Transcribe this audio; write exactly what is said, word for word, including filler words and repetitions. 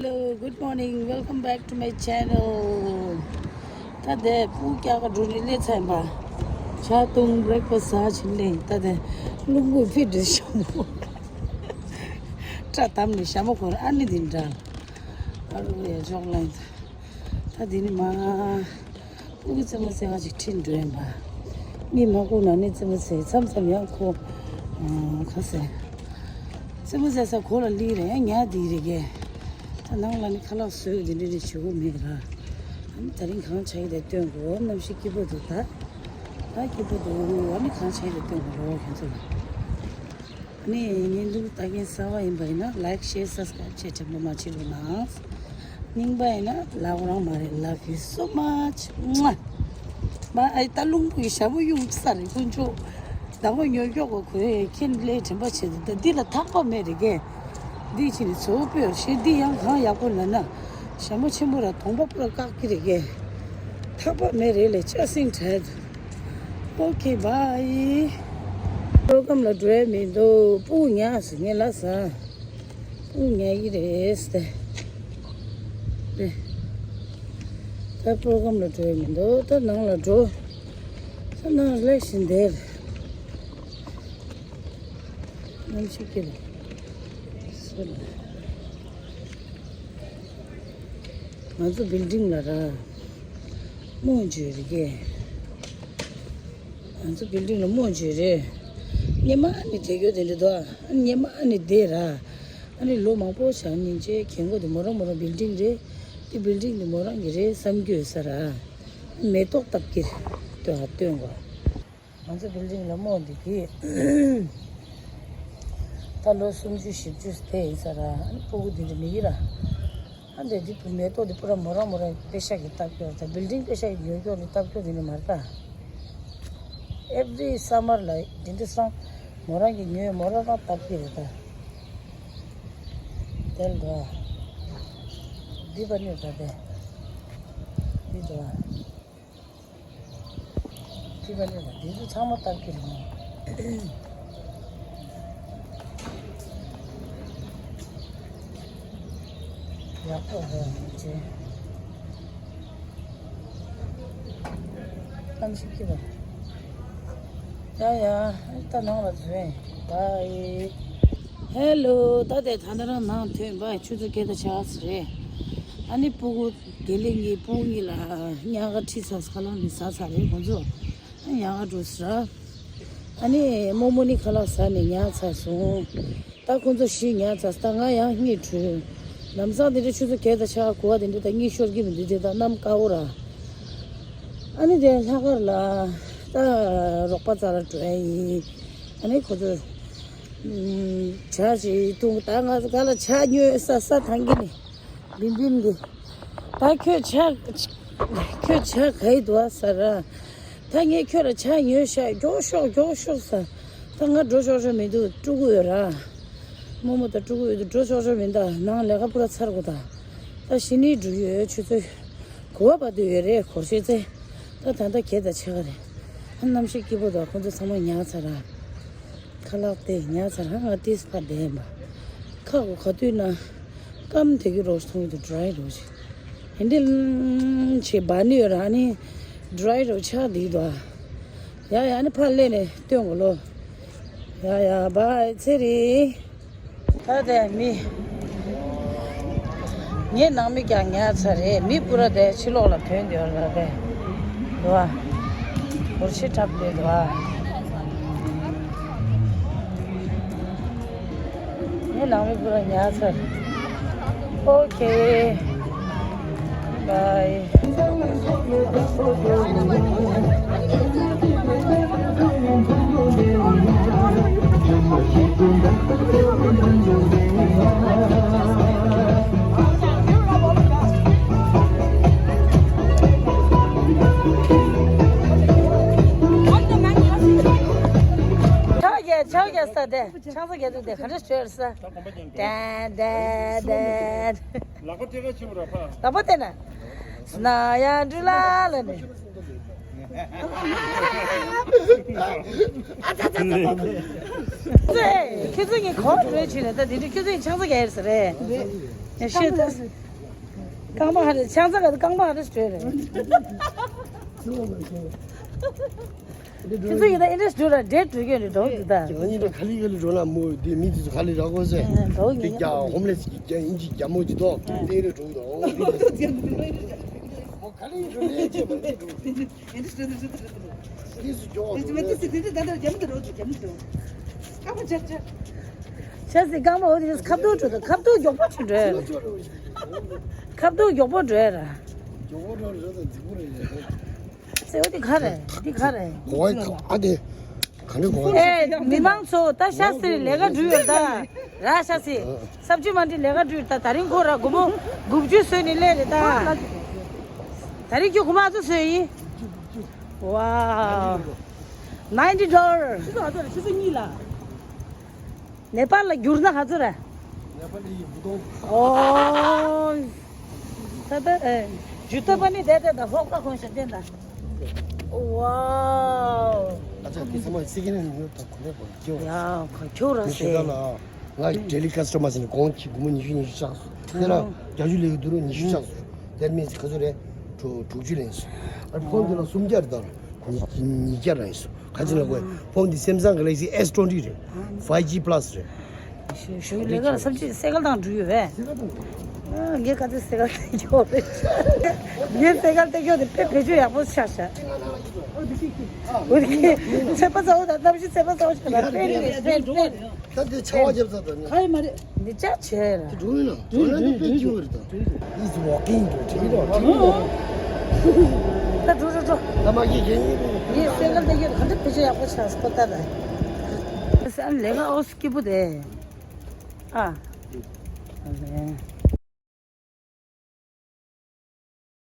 Hello, good morning, welcome back to my channel. ད་དེ་སྤུ་གུ་སྐྱེལ་ག་འགྲོ་ནི་ལས་ཚན་པ། ཇ་བཏུང་breakfast་ཟ་ཕྱིན་ལས་ད་དེ་རླུང་བུས་ཕི་འདྲི་ཤམ་པོ། སྐྲ་དམ་ནི་ཤམ་པོ་ཁོར་ཨ་ནི་དེ་འདྲ། ཨ་རུ་ཡ་འཇོག་ལན། ད་དེ་ནི་མ། སྤུ་གུ་རྩེད་མོ་རྩེ་ག་ཅིག་ཁྲིད་འགྲོ་ཡིན་པ། གཉིད་མ་ཁུག་ན་ནི་རྩེད་མོ་རྩེ་མཚམས་མཚམས་ཡང་ཁོ། ཁ་ཟས། རྩེད་མོ་རྩེ་ས་གོ་ལ་ལི་རེད་ཡང་ཉལ་དེ་རེད་གས། ད་ནང་ལ་ནི་ཁ་ལག་བཟོས་དེ་འདྲ་རེ་བྱེད་དགོས་མེད་ར། ཨ་ནི་ད་རིང་གང་བྱ་ཡི་དེ་སྟོན་དགོས་གནམ་གཤིས་སྐྱིད་པོ་འདུག་ད། ད་སྐྱིད་པོ་འདུག་ཨ་ནི་གང་བྱ་ཡི་དེ་སྟོན་དགོས་རོགས་ཁྱོད་ཚོ་ལ། ནི་བརྙན་ཐུང་ལྟ་མཁན་གསར་པ་ཡིན་པ་ཡིན་ན་like share subscribe་བྱེད་དྲན་པ་མ་བརྗེད་རོགས་གནང་། རྙིང་པ་ཡིན་ན་ལབ་རང་མ་རེད། Love you so much. མ་ཨའི་ད་རླུང་བུ་ཡི་ཞྭ་མོ་གཡུག་ས་རེད་དཀོན་མཆོག་ཟླ་བ་ཉོ་ཀྱོག་གོ་ཁོས་ཁྱེད་ལས་དྲན་པ་བྱེད་དུ་ད་འདི་ལ་ཐག་པ་མེད་རེད་གས། འདི་ཕྱི་ནས་ཚོ་བོ་ཞེས་འདི་ཡང་གང་ཡག་པོ་ལ་ན་ཞྭ་མོ་ཆེན་པོ་ར་གདོང་པ་པུ་ར་བཀག་གི་རེད་གས། ཐག་པ་མེད་རེད་ལས་ཅག་སེང་དྲག་འདུག Okay, bye. པོ་རོ་གམ་ལ་འགྲོ་ཡ་མི་འདུག་སྤུ་གུ་ཉལ་སོང་ངས་ལབ་ས། སྤུ་གུ་ཉལ་གི་རེད་ཟེར་ཏེ། ད་པོ་རོ་གམ་ལ་འགྲོ་ཡ་མི་འདུག་ད་ནང་ལ་འགྲོ། ད་ནང་ལ་བཞིན་བསྡད། གནམ་གཤིས་ཀྱི་ལ། སོ་ལ། ང་ཚོ་building་ལ་ར། རྨོ་བྱས་རེད་གས། ང་ཚོ་building་ལ་རྨོ་བྱས་རེད། སྔོན་མ་ནི་དེ་གྱོད་དེ་འདྲ་འདུག་ཨ་ནི་སྔོན་མ་ནི་བསྡད་ར། ཨ་ནི་ལོ་མང་པོ་ཞིག་སྔོན་ཆད་རྒན་གོག་དེ་མོ་རང་མོ་རང་building་རེད། དེ་building་དེ་མོ་རང་གི་རེད་བསམ་གྱི་ཡོད་ས་ར། མེ་ཏོག་བཏབ་ཀྱི་རེད། ལྟོས་ཨ་ལྟོས་གོ་ང་ཚོ་building་ལ་རྨོ་འདི་གི་ད་ལོ་སུམ་ཅུ་བཞི་བཅུ་དེ་ཡིན་ས་ར། ཨ་ནི་སྤུ་གུ་འདི་འདྲ་མི་གི་ར། ཨ་འདྲ་འདི་བུ་མེ་ཏོག་འདི་པུ་ར་མོ་རང་མོ་རང་པེ་ཤ་གི་བཏབ་ཀྱོག་ད་building་པེ་ཤ་གི་ཡོད་ཀྱོག་ནི་བཏབ་ཀྱོག་འདི་ནི་མ་རེད་ད། Every summer་ལ་འདི་འདི་སང་མོ་རང་གི་ཉོས་མོ་རང་རང་བཏབ་ཀྱི་རེད་ད། དེ་ལ་འདི་པ་ནི་ད་དེ་འདི་འདྲ། ཅི་ག་ལས་ལ་དེ་ཚོ་ཚང་མ་བཏབ་ཀྱི་རེད། ཡག་པོ་རེད་ཅེ། གཏམ་ཞིག་སྐྱིད་པ། ཡ་ཡ་ད་ནང་ལ་འཛུལ་ཡིན། བཱའི། ཧེ་ལོ། ད་དེ་ད་ལྟ་རང་ནང་ཐོན་པ་ཆུ་ཚོད་བརྒྱད་དང་ཕྱེད་ཀ་ཙམ་རེད། ཨ་ནི་སྤུ་གུ་དགེ་ལེགས་ཀྱི་སྤུ་གུ་གཉིས་ལ་ཉལ་ཁ་ཁྲིད་ཚར་ཁ་ལག་ནི་ཟ་ཚར་རེད་ཁོང་ཚོ། ཨ་ཉལ་ཁ་འགྲོ་ཟེར། ཨ་ནི་རྨོ་མོ་ནི་ཁ་ལག་ཟ་ནས་ཉལ་ཚར་སོང་། ད་ཁོང་ཚོ་བཞི་ཉལ་ཚར་ད་ང་ཡང་གཉིད་བྲོས། ལམ་སང་དེ་འདྲ་ཆུ་ཚོད་བརྒྱད་དང་ཕྱེད་ཀ་གོ་བ་དེ་འདྲ་ད་གཉིད་ཤོར་གྱི་མི་འདུག་དེ་ད་གནམ་དཀར་པོ་ར། ཨ་ནི་དེ་ལྷག་དཀར་ལ་ད་རོགས་པ་རྩ་ལ་འགྲོ་ཡ་ཡིན། ཨ་ནི་ཁོ་ཚོ་ཇ་ཞིག་བཏུང་ད་ང་ཚོ་ག་ལ་ཇ་ཉོས་ས་ས་ཐང་གི་ནི་བིམ་བིམ་གི་ད་ཁྱོད་ཇ་ཁྱོད་ཇ་ག་ཡི་འདུག་ཨ་ཟེར་ར། ད་ངས་ཁྱོད་ལ་ཇ་ཉོས་ཤག་མགྱོགས་ཤོག་མགྱོགས་ཤོག་ཟེར། ད་ང་འགྲོ་ཆོག་ཆོག་མི་འདུག་ཕྲུ་གུ་ཡོད་ར། རྨོ་མོ་དང་ཕྲུ་གུ་ཡོད་དུས་འགྲོ་ཆོག་ཆོག་མི་འདུག་ནང་ལས་ཀ་པུ་ར་ཚར་དགོས་ད། ད་གཞི་ནས་འགྲོ་ཡོད་ཆུ་ཚོད་གོ་བ་བར་དུ་ཡོད་རེད་གོར་ཤེས་ཚེ། ད་ད་ལྟ་བརྒྱད་དང་ཕྱེད་ཀ་རེད། ཨ་གནམ་གཤིས་སྐྱིད་པོ་འདུག་ཁོང་ཚོ་ཚང་མ་ཉལ་ཚར་ར། ཁ་ལག་སྟེར་ཉལ་ཚར་ར་ང་ཏིས་ཕ་བསྡད་ཡིན་པ། ཁ་གོ་ག་དུས་ན་སྐམ་དེ་གི་རོགས་མཐོང་གི་འདུག་ཌ་རའི་རོགས་ཤིག་ཨེ་འདྲ་ལམ་ཆེ་བ་ནི་ཡོད་ར་ནི་ཌ་རའི་རོགས་ཆགས་འདི་འདུག་ཡ་ཡ་ནི་ཕར་སླེབས་ནས་སྟོན་གོ་ལོ། ཡ་ཡ་བའི་ཚེ་རིང་། ད་དེ་མི། ངའི་ནང་མི་ཀྱང་ཉལ་ཚར་རེད། མི་པུ་ར་དེ་ཕྱི་ལོགས་ལ་ཐོན་འདོད་ལ་དེ། འདུག་བ། འོར་ཕྱི་འཁྲབ་དེ་འདུག་བ། ངའི་ནང་མི་པུ་ར་ཉལ་ཚར། ཨོ་ཁེ། བའི། ཆོག་གི་ཆོག་གི་ས་དེ་ཆང་ས་གི་དུ་དེ་ག་འདྲ་བྱོས་ས། ཏན་ཏན་ཏན། ལག་པ་དེ་ག་ཆེ་བོ་ར་ཕ། ལག་པ་དེ་ན། སྣ་ཡ་འདྲུ་ལ་ལ་ནི། ཨ་ཙ་ཙ་ཙ་ཙ། ཁྱེད་ཚོ་ངའི་གོ་བ་འགྲོས་ཆུ་ནས་ད་དེ་འདྲ་ཁྱེད་ཚོ་ཡི་ཆང་ས་ག་ཡེར་ས་རེད། ཡ་ཤེས་ད། རྐང་པ་ཧ་རེ་ཆང་ས་ག་རྐང་པ་ཧ་རེ་སྤྲོད་རེད། ཁྱེད་ཚོ་ཡིན་ན་ཨེ་འདྲ་འགྲོ་ར་འདྲེ་འགྲོ་གི་རེད་འགྲོ་འདི་ད། ང་གཉིས་ཀ་ཁ་ལི་ཁ་ལི་འགྲོ་ན་མོ་དེ་མི་དེ་ཚོ་ཁ་ལི་རག་གོ་ཟེར། ཨ་འགྲོ་གི་དེ་རྒྱ་ཧོམ་ལེ་སི་གི་རྒྱ་ཨིན་ཇི་རྒྱ་མོ་ཅི་ཏོ་དེ་རེ་འགྲོ་གི་འདུག་ཁ་ལི་འགྲོ་ལེ་ཅེ་མ་རེ་འགྲོ། ཤ་ཟི་རྐང་པ་འོ་དེ་ཁ་ཐུག་འགྲོ་དང་ཁ་ཐུག་མགྱོགས་པོ་ཅིག་འགྲོ། ཁ་ཐུག་མགྱོགས་པོ་འགྲོ་ཡ་ར། ཟེར་བ་འདི་ག་རེད། འདི་ག་རེད། གོ་བ་ཨ་དེ་ག་འདྲ་གོ་བ། ཨེ་མི་མང་ཚོ་ད་ཤ་ཟིར་ལས་ཀ་འགྲུལ་ཡོད་ད། ར་ཤ་ཟིར་སབ་ཇི་མ་འདི་ལས་ཀ་འགྲུལ་ད། ད་རིང་ཁོ་ར་སྒོར་མོ་དགུ་བཅུ་བཟོས་ནས་སླེབས་རེད་ད། ད་རིང་ཁྱོད་སྒོར་མོ་ཨ་ཚོ་བཟོས་ཡིན། Wow, ninety dollar. ཆུ་ཚོད་ག་ཚོད་རེད། ཆུ་ཚོད་གཉིས་ལ། ནེ་པཱལ་ལ་བསྒྱུར་ན་ག་ཚོད་རེད། ནེ་པཱལ་ལ་ཡི་བུ་དོང་། ཨོ། ད་ལྟ་ཨེ་ཇུ་ཏ་པ་ནི་དེ་དེ་ད་ཧོག་པ་ཁོང་ཞིག་བསྟན་ད། Wow. ཨ་ཅག་དེ་ཚང་མ་སི་ཀི་ནི་ཉོ་ད་གོ་རེ་གོ་རེ་ཁྱེར་བ། ཡ་ག་ཁྱོད་ར་དེ་ཤེས་ད་ཟེར། ལ། ང་daily customer ཟེར་ནས་གོང་གི་སྒོར་མོ་ཉི་ཤུ་ཉི་ཤུ་ཆག་སོང་། དེ་ལ་བརྒྱད་ཅུ་ལས་ཀྱི་བསྡུར་ཉི་ཤུ་ཆག་སོང་། དེར་མིན་ཚེ་ཁ་སོ་རེ་དྲུག་དྲུག་ཅུ་ལེན་སོང་། ཨ་ཕོན་དེ་ལ་སུམ་བརྒྱ་རེ་དང་ཉིས་ཉིས་བརྒྱ་རང་ཡིན་སོང་། ག་ཅི་ལ་གོ་ཕོན་དེ་སེམ་སང་ག་ལེག་སི་S twenty རེད། five G plus རེད། ཞུ་ལས་ཀ་ལ་སབ་ཇི་སེ་གལ་དང་འགྲུལ་ཡོད་པས། ངས་ག་ཚོད་སེ་གལ་ཏེ་ཁྱོ་རེད། ངས་སེ་གལ་ཏེ་ཁྱོ་དེ་དཔེ་བེད་སྤྱོད་ཡག་པོ་ཆགས་ཤག་འོ་དེ་ཚད་པ་ཚ་བོ་དང་གནམ་གཤིས་ཚད་པ་ཚ་བོ་ཆགས་ན་དཔེ་རེད་དཔེ་རེད་དཔེ་རེད། ད་དེ་ཆར་པ་བརྒྱབ་ཚར་དང་ནི། ག་ཡི་མ་རེད། འདི་ཅག་བྱས་ར། འགྲོ་ཡིན་ན་འགྲོ་ན་ནི་དཔེ་སྐྱིད་པོ་རེད་ད། He's walking to take it out. ད་འགྲོ་འགྲོ་འགྲོ། ད་མ་གི་གན་ཡིན་པོ། ངས་སེ་གལ་ཏེ་ཁྱོ་ག་འདྲ་བེད་སྤྱོད་ཡག་པོ་ཆགས་སོང་ད་ར། ཨ་ལས་ཀ་ཨོ་སྐྱིད་པོ་དེ། ཨ། ཨ་ལས།